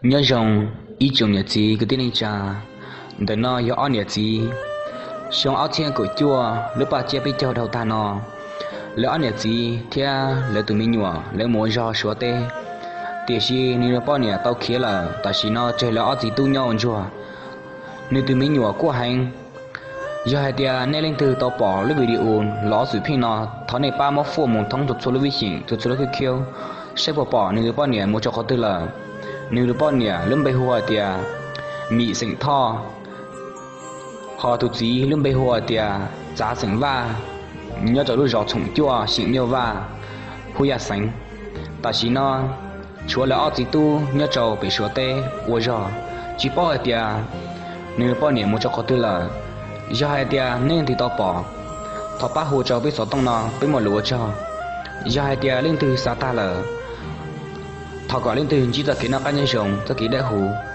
Nyob zoo ib tsoom niam txiv kwv tij neej tsa. Ntawm no yog ob niam txiv. Xyoo ob txhiab kaum cuaj lub paj ciab peb caug dhau tag no, lawv ob niam txiv thiab lawv tus me nyuam lawv mus ua zog Suav teb, tiam sis nws poj niam tau khiav lawm. Tam sim no tseg lawv ob txiv tub nyob ua ntsuag. Nws tus me nyuam kuj heev. Yog hais tias nej leej twg tau pom lub video lov xwm pheej no, thov nej pab muab fuaj mus thoob txhua txhua lub vib xyeem, txhua txhua lub khib khiab, saib puas pom nws tus poj niam mus rau qhov twg lawm. Nws tus poj niam lub npe hu hais tias Mim xeem Thoj, ho tus txiv lub npe hu hais tias Txav xeem Vaj, nyob rau lub zos Txhoom Cuaj xeem Nyuj Vaj, Hub Yaj xeev. Tam sim no tshuav lawv ob txiv tub nyob rau pem Suav teb ua zog, tsis paub hais tias nws poj niam mus rau qhov twg lawm. Yog hais tias nej leej twg tau pom, thov pab hu rau peb xov tooj no peb muaj lus ua tsaug. Yog hais tias leej twg xav tag lawm, thov kom leej twg ntsib txoj kev noj qab nyob zoo, txoj kev dawb huv.